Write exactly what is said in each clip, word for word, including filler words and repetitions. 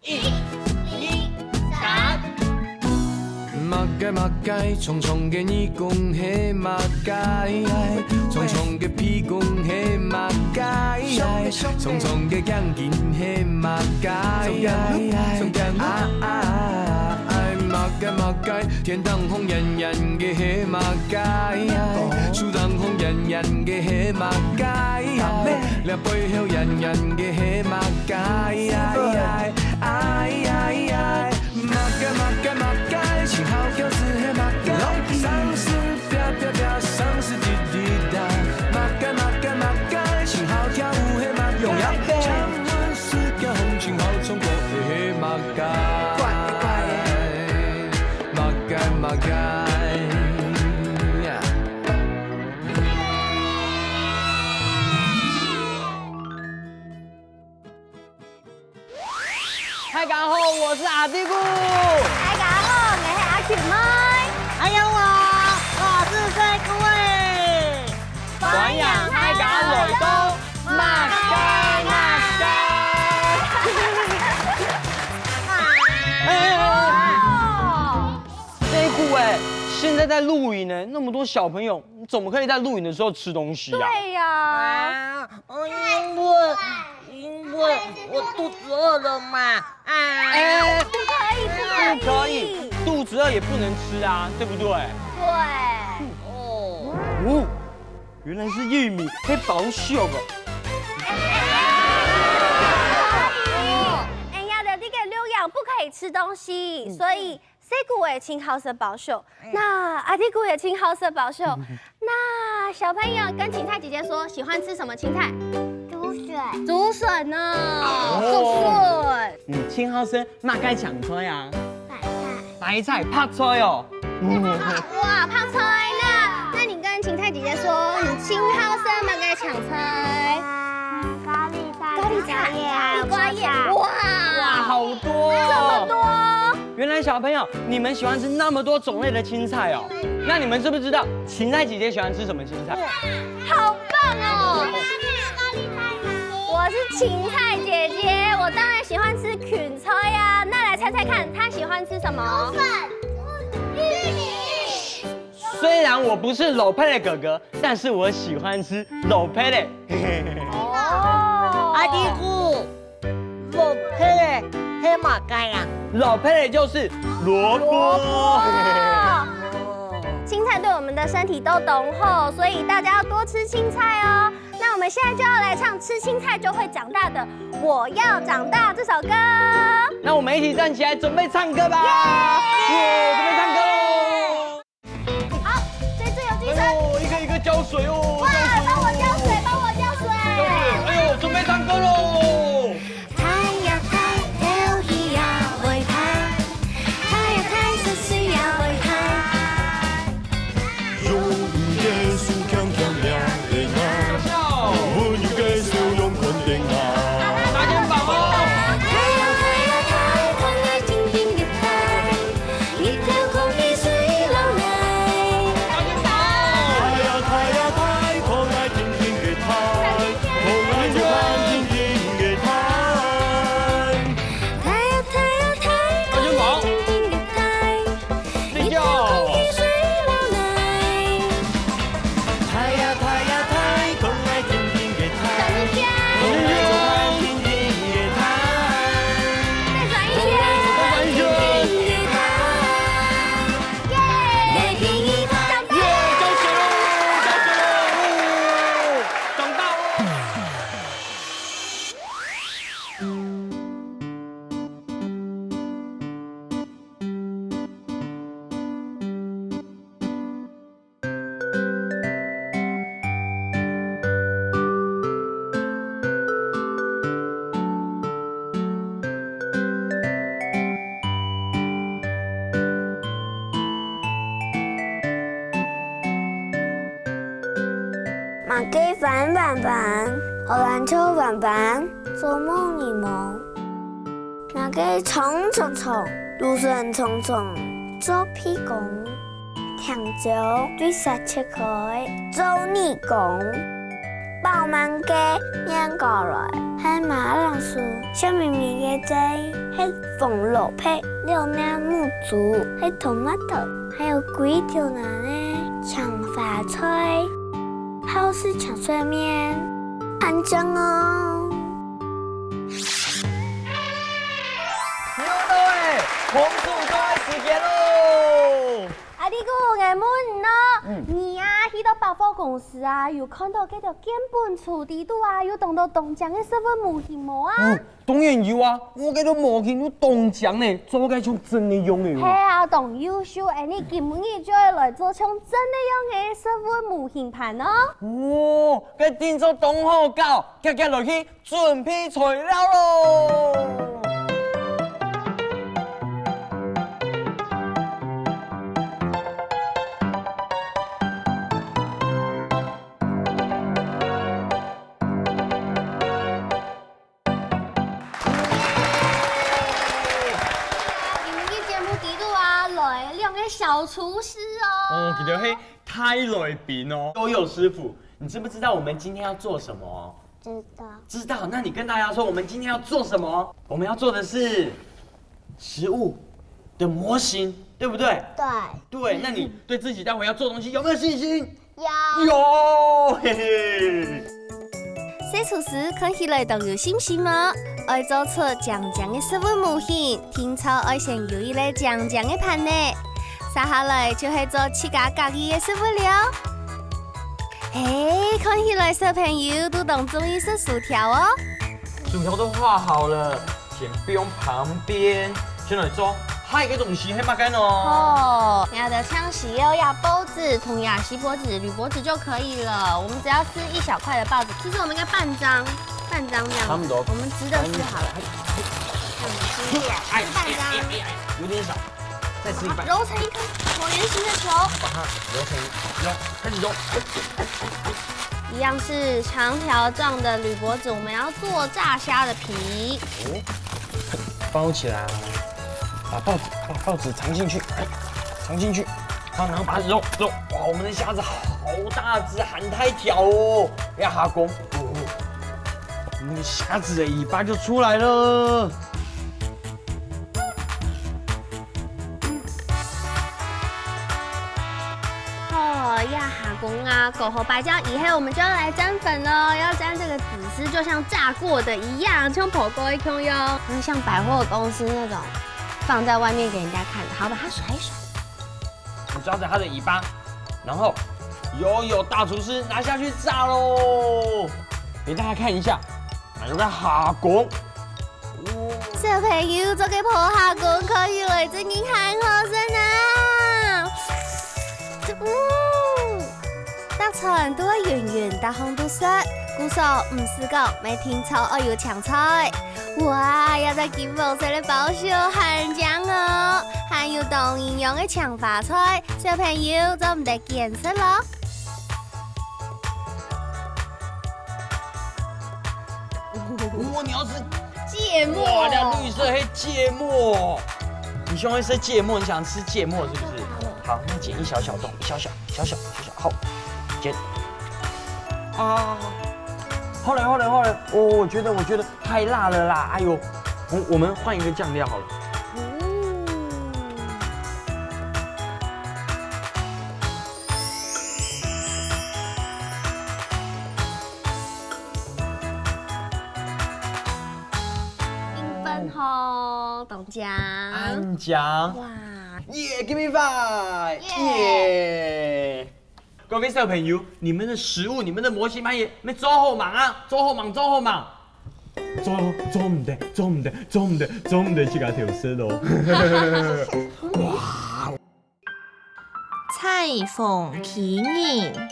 一、二、三。麼个麼个，長長个耳公係麼个？長長个鼻公係麼个？長長个眼睛係麼个？啊啊啊！麼个麼个，天頂紅圓圓个係麼个？樹頂紅圓圓个係麼个？這背後圓圓个係麼个？ 哎哎哎，麼个麼个麼个，心好跳是係麼个？生死啪啪啪，生死滴滴答。麼个麼个麼个，心好跳舞係麼个？請問世界風情好衝過係麼个？麼个麼个。 大家好，我是阿弟牯。大家好，我係阿群妹。還有我，我是細牯仔。歡迎大家來到麼个麼个。哎哎哎哎，細牯仔，現在在露營呢，那麼多小朋友，怎麼可以在露營的時候吃東西啊？對呀。啊，哦，因為，因為我肚子餓了嘛。啊。哎，不可以，不可以。不可以，肚子餓也不能吃啊，對不對？對。哦。哦，原來是玉米，可以保守哦。哎呀，這個露營不可以吃東西，所以 細牯仔盡好食包粟，那阿弟牯也盡好食包粟。那小朋友跟芹菜姐姐說，喜歡吃什麼芹菜？竹筍。竹筍呢？哦。竹筍。你盡好食麼个青菜啊？白菜。白菜、白菜哦。哇，白菜呢？那你跟芹菜姐姐說，你盡好食麼个青菜？啊，高麗菜、高麗菜、地瓜葉、地瓜葉，哇，哇，好多哦。這麼多。 原來小朋友，你們喜歡吃那麼多種類的青菜哦。那你們知不知道芹菜姐姐喜歡吃什麼青菜？好棒哦！我是芹菜姐姐，我當然喜歡吃芹菜呀。那來猜猜看，她喜歡吃什麼？雖然我不是老派的哥哥，但是我喜歡吃老派的。哦。阿弟牯， 老派个係麼个啊？老派个就是蘿蔔。蘿蔔。青菜對我們的身體都當好，所以大家要多吃青菜哦。那我們現在就要來唱《吃青菜就會長大的我要長大》這首歌。那我們一起站起來，準備唱歌吧。耶！耶，準備唱歌嘍！ 好，這隊有精神。哎呦，一個一個澆水哦，哇，澆水哦。幫我澆水，幫我澆水。澆水，哎呦，準備唱歌嘍。太陽太，太陽也會大，太陽太，太陽也會大。用你个手輕輕掠等啊，溫柔个笑容看等啊。打肩膀哦。太陽太陽太，看愛緊緊个大。 日頭空氣水流來。太陽太陽太，看愛緊緊个大，看愛緊緊个大。太陽太陽太，看愛緊緊个大，日頭空氣水流來。 太陽太陽太，看愛緊緊个大，看愛緊緊个大。再轉一遍。耶！耶！澆水囉，澆水囉，哦，長大哦。 麼个彎彎彎，荷蘭豆彎彎，做麼个呢？麼个長長長，蘆筍長長，做鼻公。 甜椒對沙切開，做耳公。飽滿个面過來，係馬鈴薯，笑瞇瞇个嘴。係紅蘿蔔、柳丁、木薯，係tomato，還有幾條恁呢青花菜，還有係青菜麵，恁靚哦！又到欸，紅薯做愛時間咯！阿弟哥，𠊎問你哦，嗯。你啊，去到百貨公司啊，有看到該條根本廚底肚啊，有當多當靚个食物模型無啊？哦，當然有啊，𠊎該兜模型有當靚呢，做个像真个樣个哦。係啊，當優秀，欸，你今日就愛來做像真个樣个食物模型盤哦。哦，該定著當好搞，遽遽來去 準備材料咯！今日節目底肚啊，來兩个小廚師哦。哦，佢兜係大來賓哦。悠悠師傅，你知不知道我們今天要做什麼？ 知道。知道，那你跟大家說，我們今天要做什麼？我們要做的是食物的模型，對不對？對。對，那你對自己待會要做的東西有沒有信心？有。有，嘿嘿。細廚師看起來當有信心哦，愛做出靚靚个食物模型，定著愛先有一個靚靚个盤呢。接下來就係做自家合意个食物了。 嘿，看起來小朋友都當中意食薯條哦。薯條都畫好了，先放旁邊，先來做下一個東西，係麼个呢？哦，𠊎兜像係要壓報紙，同樣係報紙、鋁箔紙就可以了。我們只要撕一小塊的報紙，其實我們應該半張，半張這樣子，差不多。我們直的撕好了。這樣子，哎，哎，半張。哎，哎，哎，有點少。 再吃一半。揉成一顆椭圓形的球。把它揉成一，揉，开始揉。一样是长条状的铝箔纸，我们要做炸虾的皮。哦，包起来，把报纸，把报纸藏进去，哎，藏进去，好，然后把它揉，揉，哇，我们的虾子好大只，很大条哦，要下工，哦，我们的虾子的尾巴就出来了。 哦，這下工啊，搞好擺正以後，我們就要來沾粉囉。要沾這個紙絲，就像炸過的一樣，像烰過个共樣，就是像百貨公司那種放在外面給人家看的。好，把它甩一甩。你抓著它的尾巴，然後悠悠大廚師拿下去炸囉！給大家看一下， 還有个下工。小朋友做个烰蝦公，看起來真經還好食啊！嗯，逐餐都愛圓圓，逐項都食，故所毋使講，乜定著愛有青菜。哇，這隻金黃色个包粟還靚哦，還有當營養个青花菜，小朋友做毋得揀食囉。 哦，你要吃芥末。哇，那綠色黑芥末。你喜歡吃芥末，你想吃芥末是不是？好，那剪一小小段，一小小，小小，小小，好，剪。啊，好了，好了，好了。哦，我覺得，我覺得太辣了啦。哎呦，我，我們換一個醬料好了。嗯。 五分吼，當靚。恁靚。哇。耶，give me five！耶！耶！各位小朋友，你們的食物，你們的模型盤也，沒做好吂啊？做好吂，做好吂。做，做毋得，做毋得，做毋得，做毋得，自家偷食囉。哇！ 採訪奇人。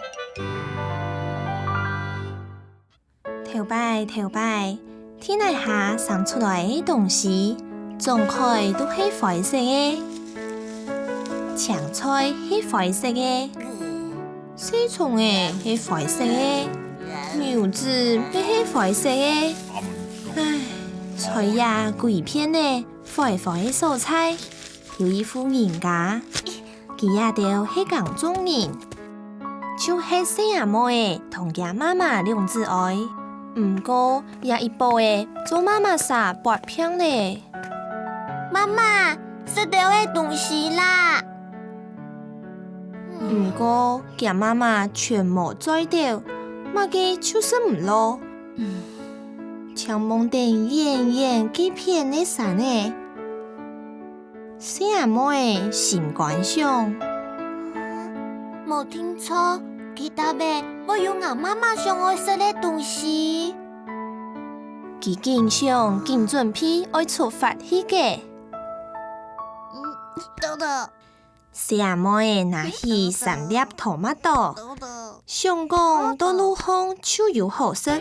頭擺，頭擺，地泥下生出來个東西，種開都係灰色个。青菜係灰色个，細蟲仔係灰色个，牛屎乜係灰色个。唉，菜野歸片仔，灰灰个所在。 有一戶人家，佢這兜係耕種人，就係細阿妹仔同厥媽媽兩子哀。毋過，這一駁仔做媽媽儕發病咧。食兜个東西啦。毋過，厥媽媽全無嘴兜，麼个就食毋落。淨望等遠遠該片个山仔，細阿妹仔心肝想：無定著，該搭仔會有吾媽媽想愛食个東西。佢緊想緊準備愛出發去个。嗯，等等。 細阿妹仔拿起三粒tomato，想講到路項就有好食。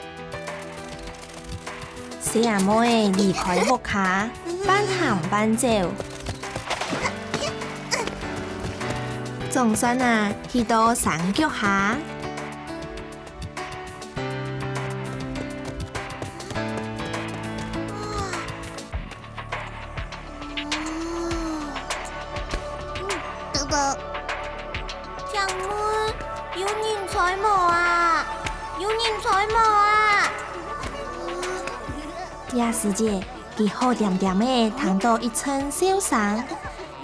細阿妹仔離開屋下，半行半走，總算啊，去到山腳下。 等等。請問，有人在無啊？有人在無啊？這時節，佢好恬恬仔聽到一陣笑聲。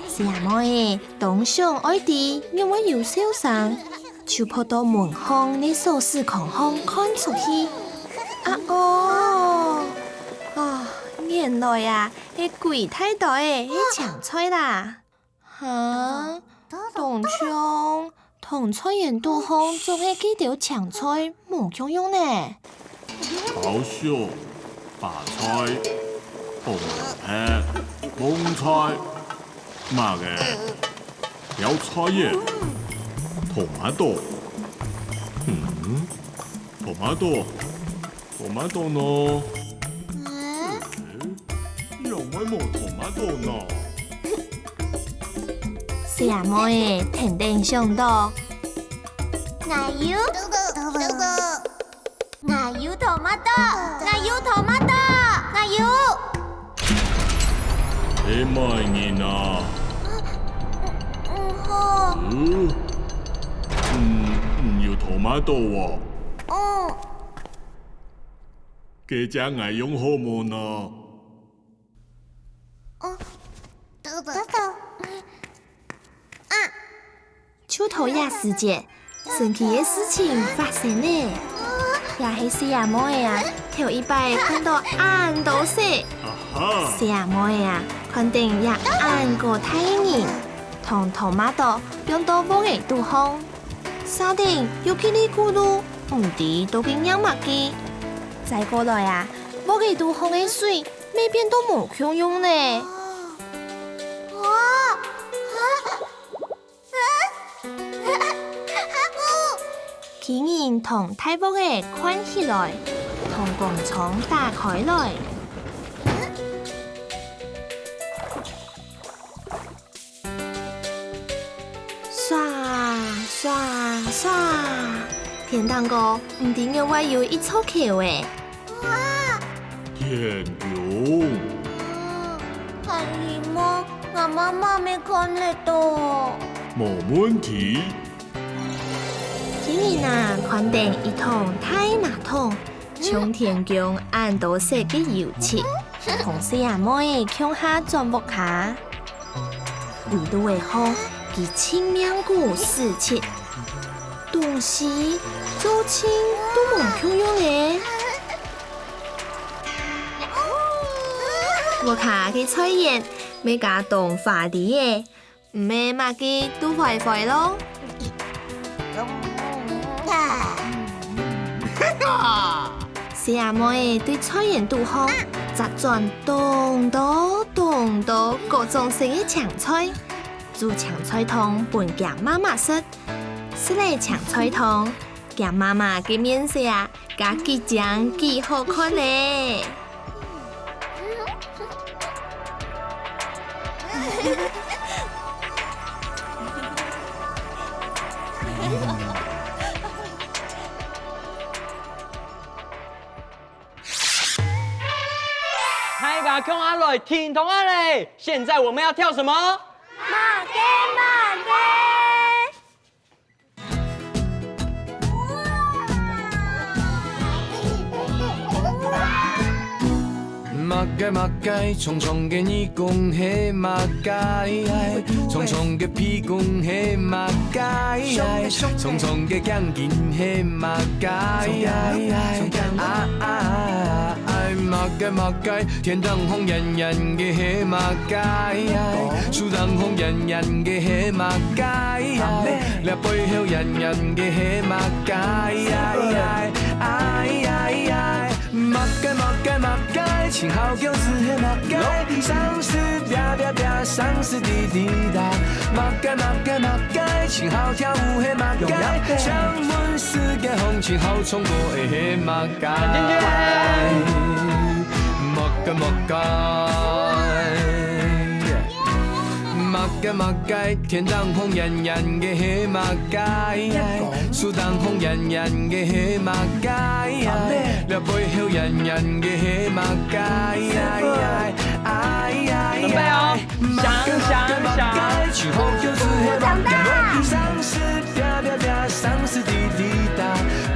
細阿妹仔當想愛知仰會有笑聲， 就跑到門項个鎖匙孔項看出去。啊哦！哦，原來啊，係歸大袋仔个青菜啦！哈，當像同菜園肚項種个該兜青菜無共樣呢。 高秀、白菜、紅蘿蔔、蕹菜，麼个？挑菜仔，tomato。嗯，tomato，tomato呢？欸，仰會無tomato呢？細阿妹仔跈等想到，𠊎有，𠊎有tomato，𠊎有tomato，𠊎有。係麼人啊？毋好。嗯，嗯，有tomato哦。嗯。該隻𠊎用好無呢？嗯，等等。啊！ 就在這時節，神奇个事情發生了。這係細阿妹仔啊，頭一擺看到恁多色。細阿妹仔啊，看等這恁高大个人，同tomato放到鑊仔肚項，沙頂又嘰哩咕嚕，毋知到底仰麼个。再過來啊，鑊仔肚項个水乜變到無共樣呢。哇！ 佢人同大鑊仔擐起來，同公銃打開來。唰，唰，唰，天頂高毋知仰會有一座橋仔。 哇！天弓。嗯，還希望吾媽媽乜看得到。無問題。佢人啊，擐等一桶大馬桶，像天弓恁多色个油漆，同細阿妹仔共下轉屋下。 圍爐仔項，佢盡命牯使出，東西做盡都無共樣了。屋下个菜園，乜加當華麗仔，毋係麼个都壞壞咯。細阿妹仔對菜園肚項摘轉當多當多各種色个青菜。 煮青菜湯分厥媽媽食。食了青菜湯，厥媽媽个面色啊，該幾靚幾好看呢！大家共下來停動啊咧！現在我們要跳什麼？ 麼个麼个？嗯，麼个麼个，長長个耳公係麼个？長長个鼻公係麼个？長長个頸根係麼个？啊啊啊！麼个麼个，天頂紅圓圓个係麼个？樹頂紅圓圓个係麼个？這背後圓圓个係麼个？ 麼个麼个麼个，盡好噭眵係麼个？生死啪啪啪，生死滴滴答。麼个麼个麼个，盡好跳舞係麼个？請問世界上盡好唱歌个係麼个？麼个麼个，麼个麼个，天頂紅圓圓个係麼个？ 樹頂紅圓圓个係麼个？這背後圓圓个係麼个？準備哦，想想想。麼个麼个，盡好噭眵係麼个？生死啪啪啪，生死滴滴答。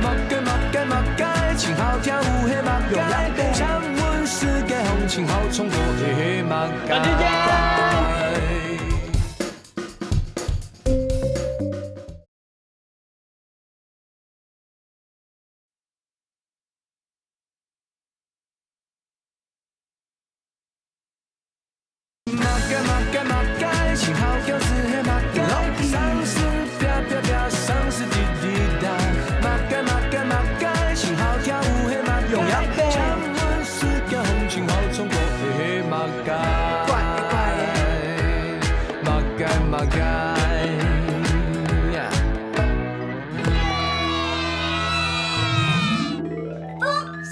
麼个麼个麼个，盡好跳舞係麼个？請問世界上盡好唱歌个係麼个？感謝。 麼个麼个麼个，盡好噭眵係麼个？生死啪啪啪，生死滴滴答。麼个麼个麼个，盡好跳舞係麼个？請問世界上盡好唱歌个係麼个？麼个麼个？風行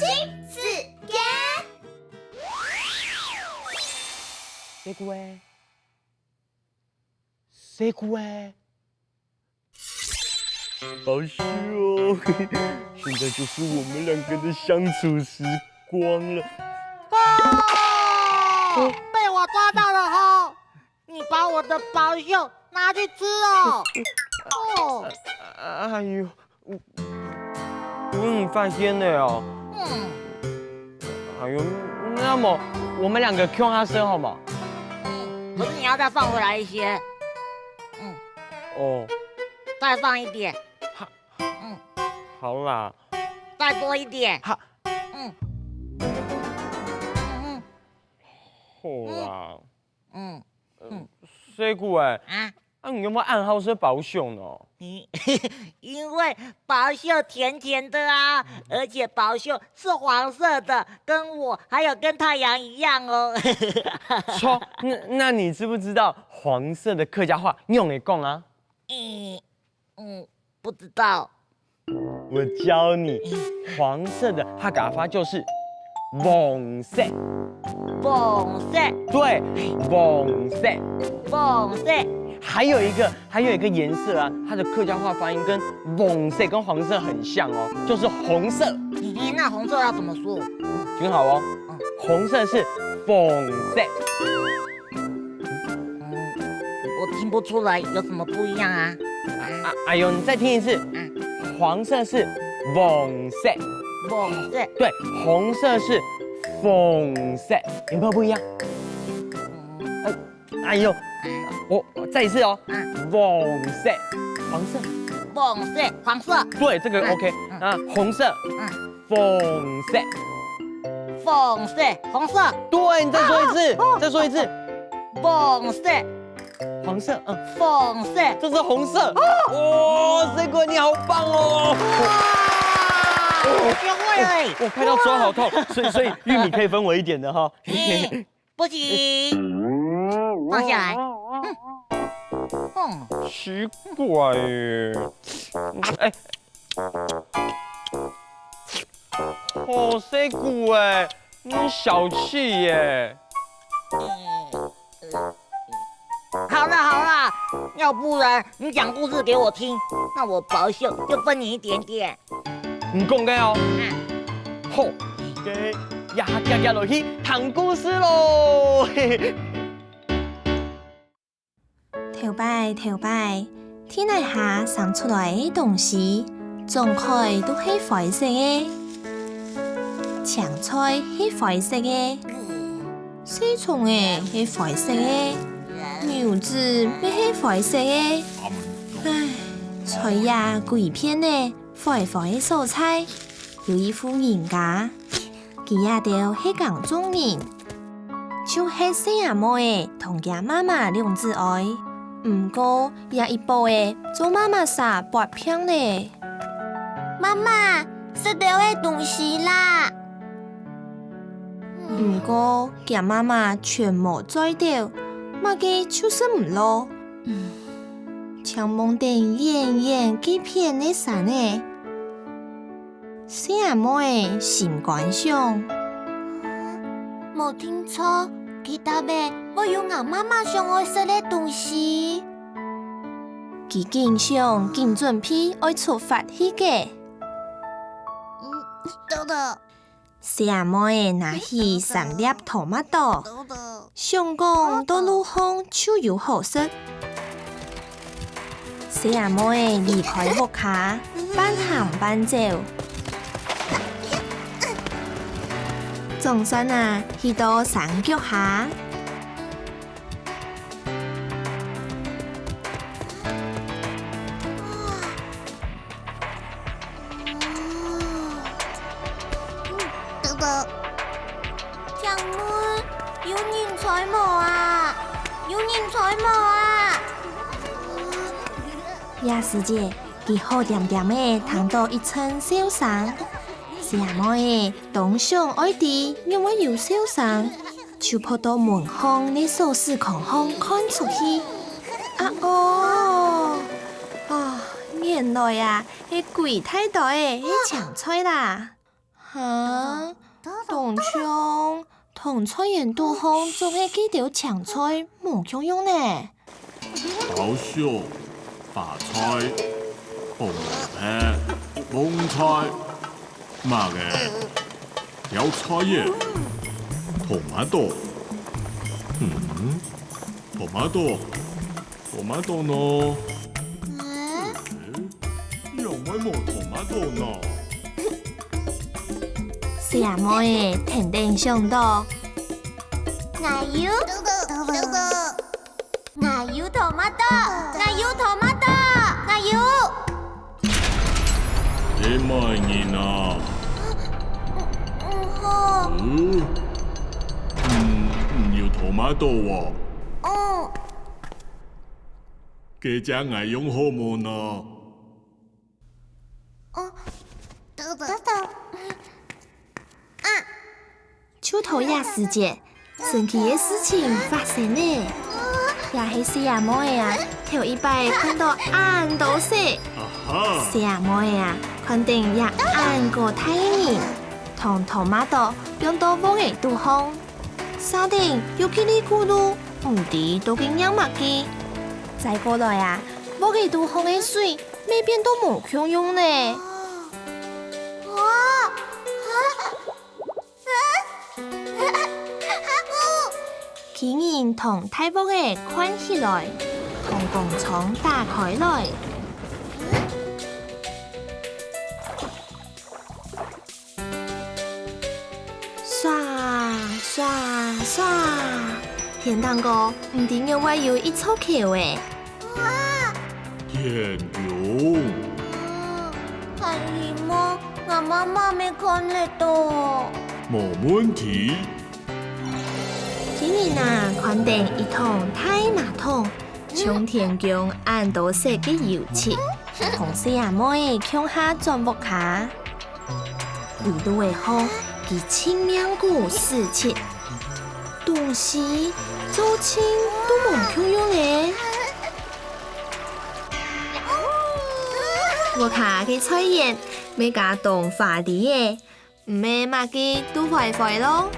時間。 細牯仔，細牯仔。寶秀，現在就是我們兩個的相處時光了。哦，被我抓到了吼！你把我的寶秀拿去吃哦！哦，哎呦， 你發現了哦？嗯，哎呦，那麼我們兩個共下食好嗎？嗯，可是你要再放回來一些。嗯，哦，再放一點。好，嗯，好啦。再多一點。好。嗯，嗯，好啦。嗯，嗯，細牯仔，啊， 啊，你有沒有暗號是寶秀呢？因為寶秀甜甜的啊，而且寶秀是黃色的，跟我還有跟太陽一樣哦。著，那，那你知不知道黃色的客家話仰仔講啊？嗯，嗯，不知道。 我教你，黃色的客家話就是黃色。黃色。對，黃色。黃色。還有一個，還有一個顏色啊，它的客家話發音跟黃色跟黃色很像哦，就是紅色。咦，那紅色要怎麼說？聽好哦，嗯。紅色是紅色。 嗯，我聽不出來有什麼不一樣啊。啊，哎呦，你再聽一次。嗯。黃色是黃色。黃色。對，紅色是紅色，有沒有不一樣？嗯。哎，哎呦，嗯。我再一次哦。嗯。黃色，黃色。黃色，黃色。對，這個嗯，OK。嗯。啊，紅色。嗯。 紅色。紅色，紅色。對，你再說一次，哦，哦。再說一次。紅色。黃色，嗯。紅色。這是紅色。哦。哇，細牯，你好棒哦！哇，哦，學會了欸。我拍到手好痛，所以，所以玉米可以分我一點的哈。嘿，不行，放下來。嗯。奇怪耶，哎， 好細牯欸，你小氣耶！好啦好啦，要不然你講故事給我聽，那我寶秀就分你一點點。你講个哦。嗯。好，該這下遽遽落去聽故事咯。 頭擺，頭擺，地泥下生出來个東西，長開都係灰色个，青菜係灰色个，細蟲仔係灰色个，牛子乜係灰色个。唉，在這歸片仔灰灰个所在，有一戶人家，佢這兜係耕種人，就係細阿妹仔同厥媽媽兩子哀。毋過這一駁仔做媽媽儕發病咧。媽媽，食兜仔東西啦！ 毋過，厥媽媽全無嘴斗，麼个就食毋落。淨望等遠遠該片个山仔。細阿妹仔心肝想：無定著，該搭仔會有吾媽媽想愛食个東西。佢緊想緊準備愛出發去个。嗯，等等。 細阿妹仔拿起三粒tomato，想講到路項就有好食。細阿妹仔離開屋下，半行半走。總算啊，去到山腳下。 等等。請問有人在無啊？有人在無啊？這時節，佢好恬恬仔聽到一陣笑聲。細阿妹仔當想愛知仰會有笑聲， 就仆到門項个鎖匙孔項看出去。啊哦！啊，原來啊，係歸袋袋仔个青菜啦！哈，當像同菜園肚項種个該兜青菜無共樣呢。 豆角、花菜、紅蘿蔔、蕹菜，麼个？挑菜仔，tomato。嗯，tomato，tomato呢？欸，仰會無tomato呢？細阿妹仔跈等想到，𠊎有，𠊎有tomato，𠊎有tomato，𠊎有。係麼人啊？毋好。嗯，嗯，有tomato哦。哦。該隻𠊎用好無呢？哦，等等。啊！ 就在這時節，神奇个事情發生了。這係細阿妹仔啊，頭一擺看到恁多色。細阿妹仔啊，看等這恁高大个人，同tomato放到鑊仔肚項，嗄等又嘰哩咕嚕，毋知到底仰麼个。再過來啊，鑊仔肚項个水乜變到無共樣呢。哇！ 佢人同大鑊仔擐起來，同公倉打開來。唰，唰，唰，天頂高毋知仰會有一座橋仔。 哇！天弓。嗯，還希望吾媽媽乜看得到。無問題。佢人啊，看等一桶大馬桶，像天弓恁多色个油漆，同細阿妹仔共下轉屋下。 圍爐仔項，佢盡命牯使漆，東西做盡都無共樣了。屋下个菜園乜加當華麗了，毋係麼个都壞壞咯。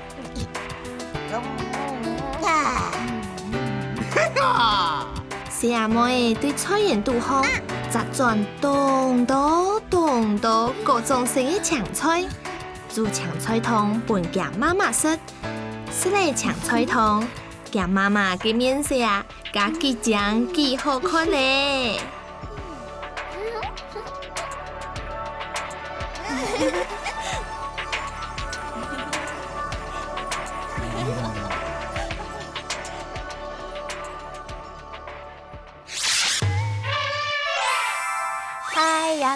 細阿妹仔對菜園肚項摘轉當多當多各種色个青菜，煮青菜湯分厥媽媽食。食了青菜湯，厥媽媽个面色啊，加幾靚幾好看呢。 嗯，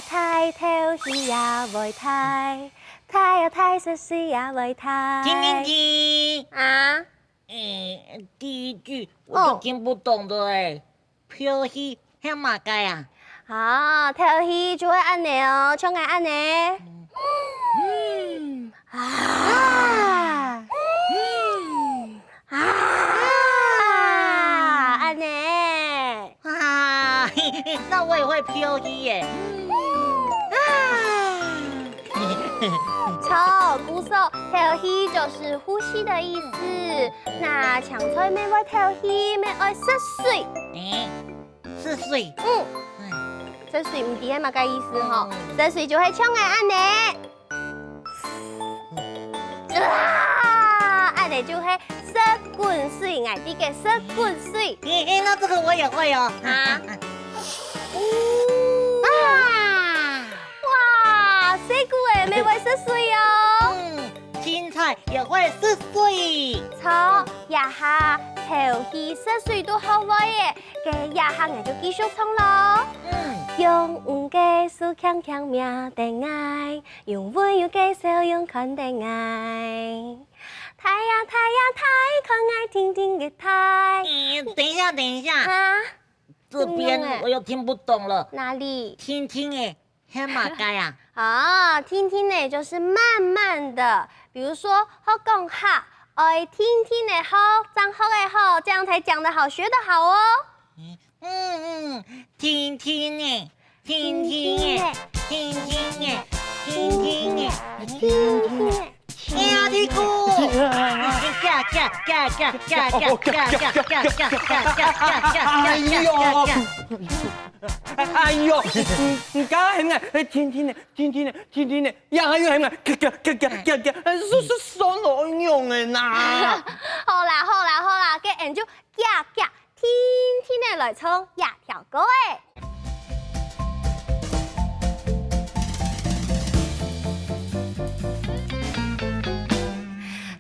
大，頭魚也會大，大啊大，食水也會大。停停停！啊？誒，第一句我就聽不懂了誒，漂魚係麼个啊？啊，頭魚就會恁呢哦，像𠊎恁呢。嗯。啊。啊。嗯。 啊，恁呢。啊，那我也會漂魚耶。啊。著，故所，透氣就是呼吸的意思。那青菜乜會透氣，乜愛食水。誒，食水。嗯。嗯。食水毋知係麼个意思吼？嗯。食水就係像𠊎恁呢。 啊，恁呢就係食滾水，𠊎知个食滾水。誒，誒，那這個我也會哦。啊？啊！哇，細姑仔乜會食水哦。嗯，青菜也會食水。著，這下透氣食水都學會了，該這下𠊎就繼續唱囉。嗯。用你个手輕輕摸等𠊎， 用溫柔个笑容看等𠊎。大呀大呀大，看𠊎定定个大。嗯，等一下，等一下。啊？這邊怎麼樣欸？我又聽不懂了。哪裡？定定仔，係麼个啊？哦，定定仔就是慢慢的，比如說，學講客，愛定定仔學，正學得好，這樣才講得好，學得好哦。嗯， 嗯，嗯，定定仔，定定仔，定定仔，定定仔，定定仔。哎呀，你姑！哎喲！哎喲，你，你，你，你，定定仔，定定仔，定定仔，呀，還有喊啊，嘎嘎嘎嘎嘎嘎，哎，是，是，酸了，用的啦。好啦，好啦，好啦，該俺就嘎嘎 定定仔來唱這條歌仔。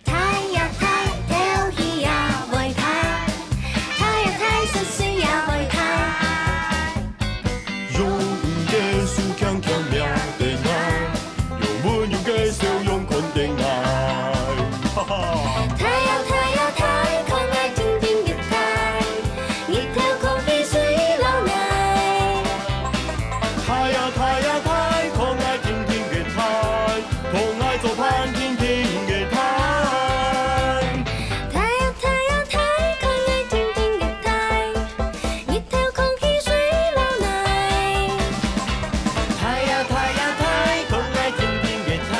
大呀大，頭魚也會大，大呀大，食水也會大。用你个手輕輕摸等𠊎， 用溫柔个笑容看等𠊎。哈哈。大呀大呀大，看𠊎定定个大，日頭、空氣、水摎泥。大呀大呀大，看𠊎定定个大，同𠊎做伴定定个大。大呀大呀大，看𠊎定定个大， 日頭、空氣、水摎泥。大呀大呀大，同𠊎定定个大，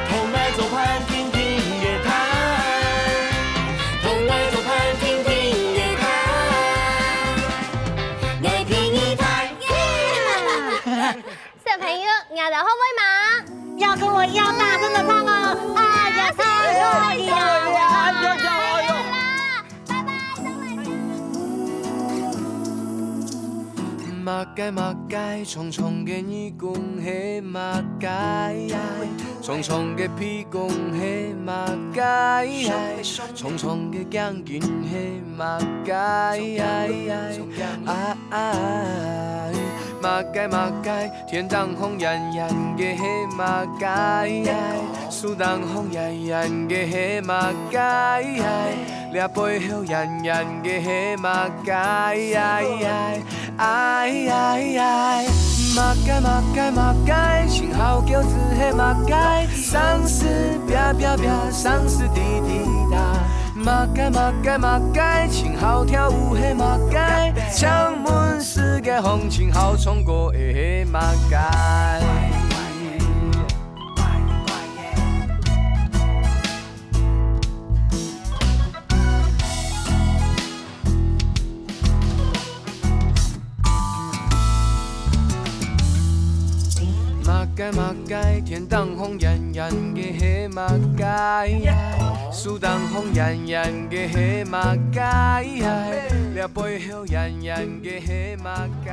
同𠊎做伴定定个大，同𠊎做伴定定个大，𠊎定你大。耶！ 小朋友，你兜學會嗎？要跟我一樣大聲地唱哦！哎呀，太可愛了！哎呀，哎呀，哎呀。拜拜，上來。麼个麼个，長長个耳公係麼个？長長个鼻公係麼个？長長个頸根係麼个？啊啊！麼个麼个， 天頂項圓圓个係麼个？樹頂項圓圓个係麼个？這背後圓圓个係麼个？哎哎哎！麼个麼个麼个，盡好噭眵係麼个？生死啪啪啪，生死滴滴答。麼个麼个麼个，盡好跳舞係麼个？請問 世界上盡好唱歌个係麼个？麼个麼个，天頂項圓圓个係麼个？樹頂項圓圓个係麼个？這背後圓圓个係麼个？